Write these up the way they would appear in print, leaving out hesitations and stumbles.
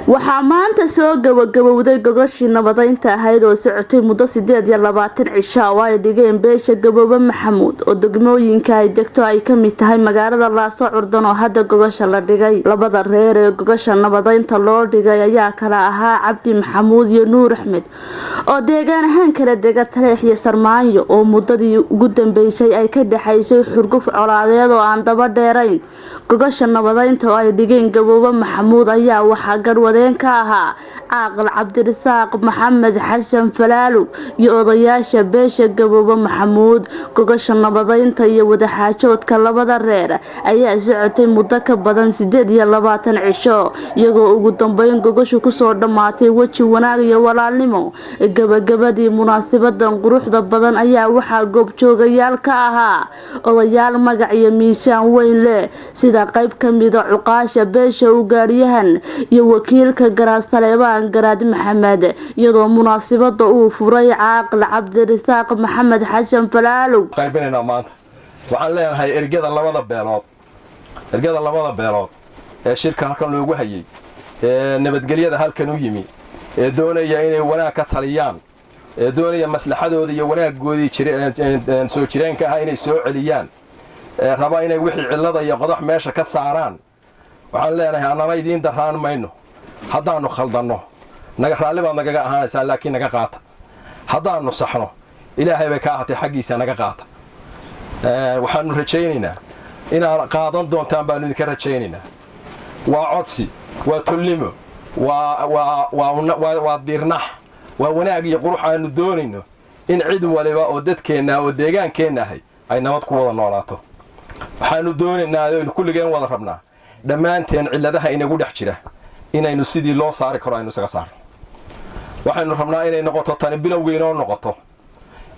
Waxaa maanta soo gabagabowday gogoshii nabadeynta ahayd oo socotay muddo 28 cisho oo ay dhigeen beesha Gaboobe Maxamuud oo degmooyinka ay degto ay kamid tahay magaalada Laaso Curdan oo hadda gogosha la dhigay. Labada reer ee gogosha nabadeynta loo dhigay ayaa kala ahaa Cabdi Maxamuud iyo Nuur Axmed oo deegaan ahaan kala dega Taleex iyo Sarmaanyo, oo muddadii ugu dambeysay ay ka dhexaysay xurguf colaadeed oo aan daba dheerayn. Gogosha nabadeynta oo ay dhigeen Gaboobe Maxamuud ayaa waxaa garwadeen ka ahaa Caaqil Cabdirasaaq Maxamed Xasan Falaalow iyo odayaasha beesha Gaboobe Maxamuud. Gogosha nabadeynta iyo wadaxaajoodka labada reer ayaa socotay muddo ka badan 28 cisho, iyagoo ugu dambeyn gogoshu kusoo dhammaatay weji wanaag iyo walaalnimo. Gabagabadii munaasabadan quruxda badan ayaa waxaa goobjoogayaal ka ahaa odayaal magac iyo miisaan weyn leh, sida qayb kamida cuqaasha beesha, ugaadhyahan iyo wakiilka Garaad Saleebaan Garaad Maxamed, iyadoo munaasabada uu furay Caaqil Cabdirasaaq Maxamed Xasan Falaalow. Qaybinaynaa maanta. Waxaan leenahay ergada labada beelood, ergada labada beelood ee shirka halkan loogu hayay, ee nabadgelyada halkan u yimi, ee doonaya inay wanaag ka taliyaan, ee doonaya maslaxadooda iyo wanaaggoodii soo jireenka ah inay soo celiyaan, ee raba inay wixii cillada iyo qodax meesha ka saaraan, waxaan leenahay annana idiin darraan mayno. Haddaannu khaldanno, naga raalli baad nagaga ahaanaysaan, laakiin naga qaata. Haddaannu saxno, Ilaahay bay ka ahatay, xaggiisa naga qaata. Waxaannu rajaynaynaa inaad qaadan doontaan baanu idinka rajaynaynaa. Waa codsi, waa tolnimo, waa dirnax, waa wanaag iyo qurux aanu doonayno in cid waliba oo dadkeenna oo deegaankeenna ahay ay nabad ku wada noolaato. Waxaanu doonaynaa aynu kulligeen wada rabnaa dhammaanteen cilladaha inagu dhex jira inaynu sidii loo saari karo aynu isaga saarno. Waxaynu rabnaa inay noqoto tani bilowga inoo noqoto,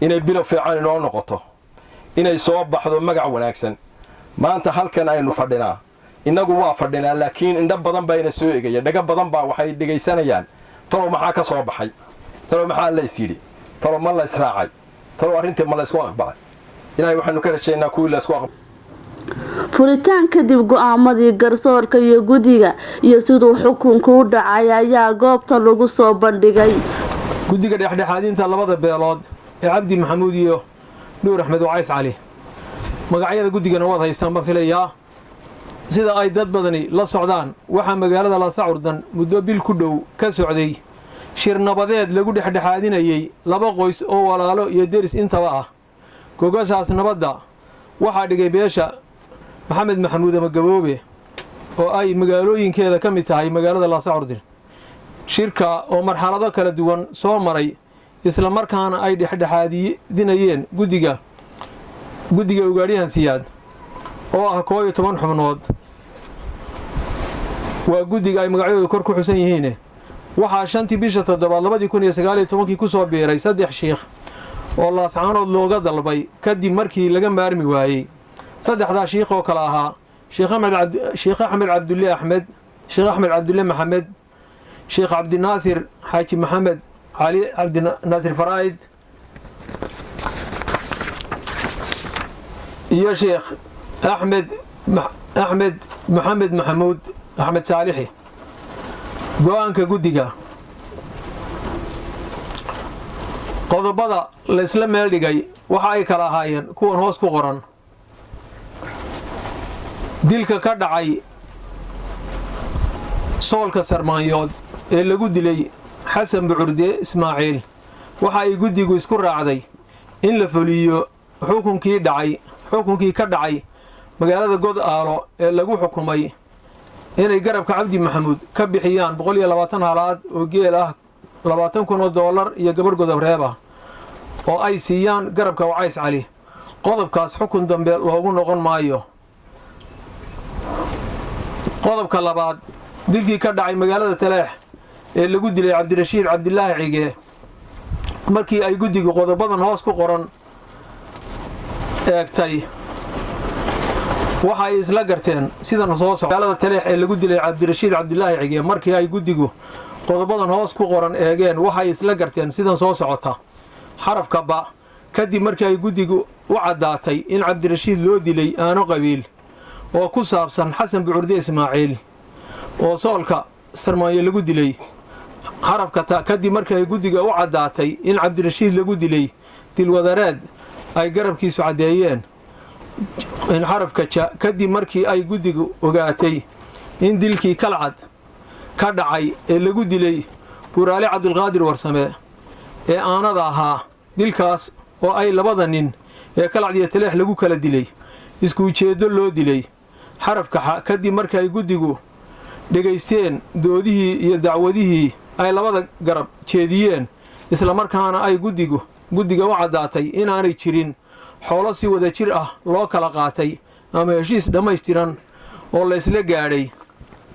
inay bilow fiican inoo noqoto, inay soo baxdo magac wanaagsan. Maanta halkan aynu fadhinaa, innagu waa fadhinaa, laakiin indho badan baa ina soo egaya, dhago badan baa waxay dhegaysanayaan: talow maxaa ka soo baxay? Talow maxaa la is yidhi? Talow ma la israacay? Talow arrintii ma la isku aqbalay? Ilahay waxaanu ka rajaynaa kuwii la isku aqbalay. Furitaan kadib, go-aamadii garsoorka iyo guddiga iyo siduu xukunku u dhacay ayaa goobta lagu soo bandhigay. Guddiga dhexdhexaadinta labada beelood ee Cabdi Maxamuud iyo Nuur Axmed Wacays Cali, magacyada guddigana waad haysaan baan filayaa. Sida ay dad badani la socdaan, waxaa magaalada Laasacurdan muddo bil ku dhow ka socday shir nabadeed lagu dhexdhexaadinayey laba qoys oo walaalo iyo deris intaba ah. Gogashaas nabadda waxaa dhigay beesha Maxamed Maxamuud ama Gaboobe oo ay magaalooyinkeeda ka mid tahay magaalada Laasacurdin. Shirka oo marxalado kala duwan soo maray, isla markaana ay dhexdhexaadinayeen guddiga Ugaadhyahan Siyaad oo ah 11 xubnood, waa guddiga ay magacyadooda kor ku xusan yihiin, waxaa 5-tii bisha toddobaad 2019-kii ku soo biiray saddex shiikh oo Laascaanood looga dalbay kadib markii laga maarmi waayey. Saddexdaa shiikh oo kale ahaa Sheekh Axmed Cabdulle Axmed, Sheekh Axmed Cabdulle Maxamed, Sheekh Cabdinaasir Xaaji Maxamed Cali Cabdinaasir Faraa'id iyo Sheekh Axmed Maxamed Maxamuud Axmed Saalixi. Go-aanka guddiga: qodobada laysla meel dhigay waxa ay kala ahaayeen kuwan hoos ku qoran: dilka ka dhacay soolka Sarmaanyood ee lagu dilay Xasan Bucurde Ismaaciil, waxa ay guddigu isku raacday in la fuliyo xukunkii dhacay, xukunkii ka dhacay magaalada God Aalo ee lagu xukumay inay garabka Cabdi Maxamuud ka bixiyaan 120 halaad oo geel ah, 20,000 oo doolar iyo gabadh godob reeb ah oo ay siiyaan garabka Wacays Cali. Qodobkaas xukun dambe loogu noqon maayo. Qodobka labaad, dilkii ka dhacay magaalada Taleex ee lagu dilay Cabdirashiid Cabdilaahi Cige, markii ay guddigu qodobadan hoos ku qoran eegtay, waxa ay isla garteen sidan soo magaalada Taleex ee lagu dilay Cabdirashiid Cabdilaahi Cige, markii ay guddigu qodobadan hoos ku qoran eegeen, waxay isla garteen sidan soo socota. Xarafka ba: kadib markii ay guddigu u caddaatay in Cabdirashiid loo dilay aano qabiil oo ku saabsan Xasan Bucurde Ismaaciil oo soolka Sarmaanyo lagu dilay. Xarafka ta, kadib markii ay guddiga u caddaatay in Cabdirashiid lagu dilay dilwadareed ay garabkiisu caddeeyeen. Xarafka ja, kadib markii ay guddigu ogaatay in dilkii Kalcad ka dhacay ee lagu dilay Buraale Cabdulqaadir Warsame ee aanada ahaa, dilkaas oo ay labada nin ee Kalcad iyo Taleex lagu kala dilay isku ujeeddo loo dilay. Xarafka xa, kadib markii ay guddigu dhegaysteen doodihii iyo dacwadihii ay labada garab jeediyeen, islamarkaana ay guddiga u caddaatay inaanay jirin xoolo si wada jir ah loo kala qaatay ama heshiis dhammaystiran oo laysla gaadhay.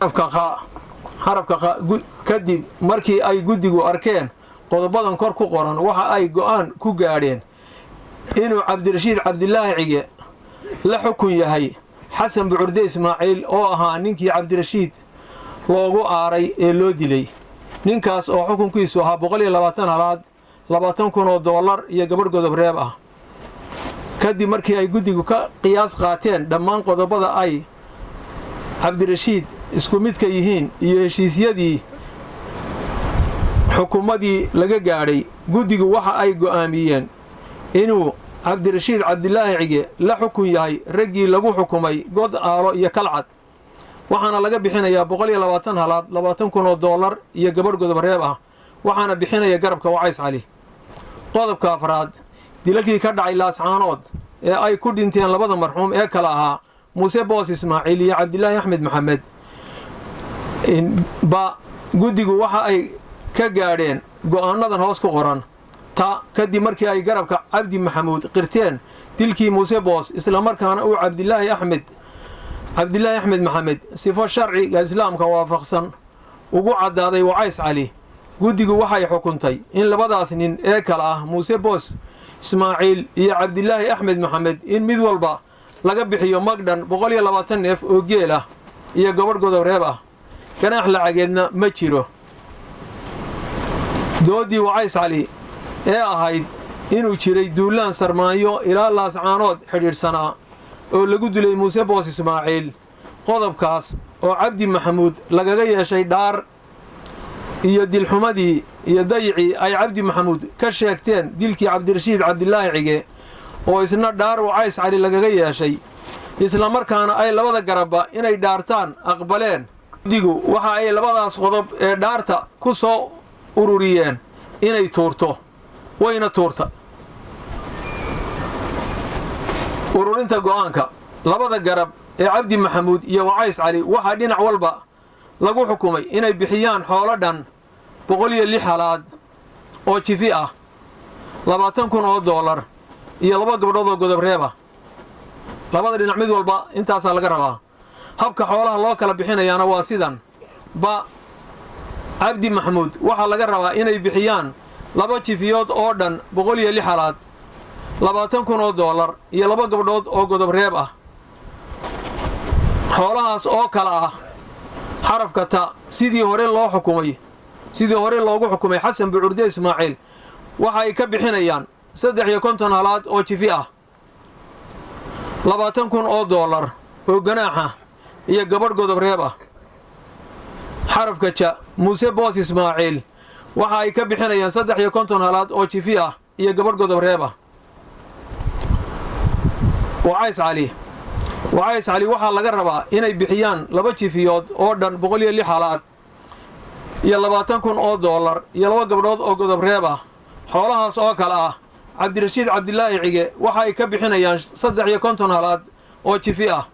Xarafka kha, kadib markii ay guddigu arkeen qodobadan kor ku qoran, waxa ay go'aan ku gaadheen inuu Cabdirashiid Cabdilaahi Cige la xukun yahay Xasan Bucurde Ismaaciil, oo ahaa ninkii Cabdirashiid loogu aaray ee loo dilay, ninkaas oo xukunkiisu ahaa 120 halaad, 20,000 oo dollar iyo gabadh godob reeb ah. Kadib markii ay guddigu ka qiyaas qaateen dhammaan qodobada ay Cabdirashiid isku midka yihiin iyo heshiisyadii xukuumadii laga gaadhay, guddigu waxa ay go'aamiyeen inuu Cabdirashiid Cabdilaahi Cige la xukun yahay raggii lagu xukumay God Aalo iyo Kalcad, waxaana laga bixinayaa 120 halaad, 20,000 oo dollar iyo gabadh godob reeb ah, waxaana bixinaya garabka Wacays Cali. Qodobka afraad, dilalkii ka dhacay Laascaanood ee ay ku dhinteen labada marxuum ee kale ahaa Muuse Boos Ismaaciil iyo Cabdilaahi Axmed Maxamed ba, guddigu waxa ay ka gaadheen go'aanadan hoos ku qoran. Ta, kadib markii ay garabka Cabdi Maxamuud qirteen dilkii Muuse Boos, islamarkaana uu Cabdilaahi Axmed Maxamed sifo sharciga Islaamka waafaqsan ugu caddaaday Wacays Cali, guddigu waxay xukuntay in labadaas nin ee kale ah Muuse Boos Ismaaciil iyo Cabdilaahi Axmed Maxamed in mid walba laga bixiyo magdhan 120 neef oo geel ah iyo gabadh godob reeb ah, ganaax lacageedna ma jiro. Doodii Wacays Cali ee ahayd inuu jiray duulaan Sarmaanyo ilaa Laascaanood xidhiidhsanaa oo lagu dilay Muuse Boos Ismaaciil, qodobkaas oo Cabdi Maxamuud lagaga yeeshay dhaar, iyo dilxumadii iyo dayicii ay Cabdi Maxamuud ka sheegteen dilkii Cabdirashiid Cabdilaahi Cige, oo isna dhaar Wacays Cali lagaga yeeshay, islamarkaana ay labada garabba inay dhaartaan aqbaleen, guddigu waxa ay labadaas qodob ee dhaarta ku soo ururiyeen inay tuurto, wayna tuurta. Ururinta go'aanka labada garab ee Cabdi Maxamuud iyo Wacays Cali, waxaa dhinac walba lagu xukumay inay bixiyaan xoolo dhan 106 halaad oo jifi ah, 20,000 oo dollar iyo laba gabdhood oo godob reeb ah. Labada dhinac mid walba intaasaa laga rabaa. Habka xoolaha loo kala bixinayaana waa sidan: ba, Cabdi Maxamuud waxaa laga rabaa inay bixiyaan laba jifiyood oo dhan 106 halaad, 20,000 oo dollar iyo laba gabdhood oo godob reeb ah, xoolahaas oo kale ah. Xarafka ta, sidii hore loogu xukumay Xasan Bucurde Ismaaciil, waxa ay ka bixinayaan 53 halaad oo jifi ah, 20,000 oo dollar oo ganaaxa iyo gabadh godob reeb ah. Xarafka ja, Muuse Boos Ismaaciil waxa ay ka bixinayaan 53 halaad oo jifi ah iyo gabadh godob reeb ah. Wacays Cali waxaa laga rabaa inay bixiyaan laba jifiyood oo dhan 106 halaad iyo 20,000 oo dollar iyo laba gabdhood oo godob reeb ah, xoolahaas oo kale ah. Cabdirashiid Cabdilaahi Cige waxa ay ka bixinayaan 53 halaad oo jifi ah,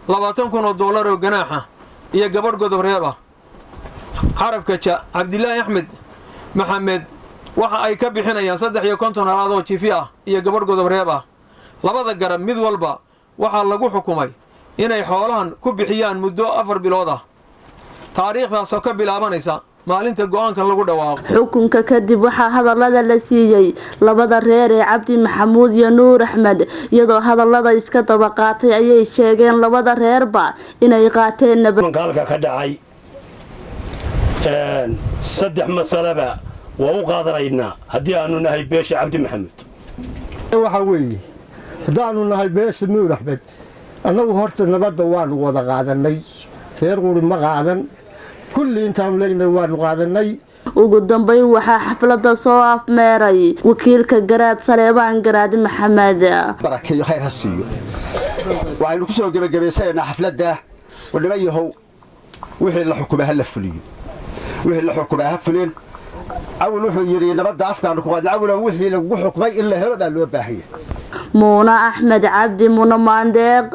20,000 oo dollar oo ganaaxa iyo gabadh godob reeb ah. Xarafka ja, Cabdilaahi Axmed Maxamed waxa ay ka bixinayaan 53 halaad oo jifi ah iyo gabadh godob reeb ah. Labada garab mid walba waxaa lagu xukumay inay xoolahan ku bixiyaan muddo 4 bilood ah, taariikhdaasoo ka bilaabanaysa maalinta go'aankan lagu dhawaaqo. Xukunka kadib waxaa hadalada la siiyey labada reer ee Cabdi Maxamuud iyo Nuur Axmed. Iyadoo hadalada iska daba qaatay ayay sheegeen labada reerba inay qaateen nabad. Halka ka dhacay saddex masaleba waa u qaadanaynaa haddii aanu nahay beesha Cabdi Maxamuud. Waxaa weeye, haddaanu nahay beesha Nuur Axmed, annagu horta nabadda waanu wada qaadanay, reer quri ma qaadan. Kulli intaanu leegnay waanu qaadanay. Ugu dambeyn waxaa xaflada soo afmeeray wakiilka Garaad Saleebaan Garaad Maxamed. Barakeeyo, khayr ha siiyo. Waxaynu ku soo gebagabaysanaynaa xafladda wadhima yahow, wixii la xukumay ha la fuliyo, wixii la xukumay ha fulin. Awal wuxuu yidhi nabadda afkaanu ku qaadna. Awalow, wixii lagu xukumay in la helo baa loo baahan yahay. Muune Axmed Cabdi, Muune Maandeeq.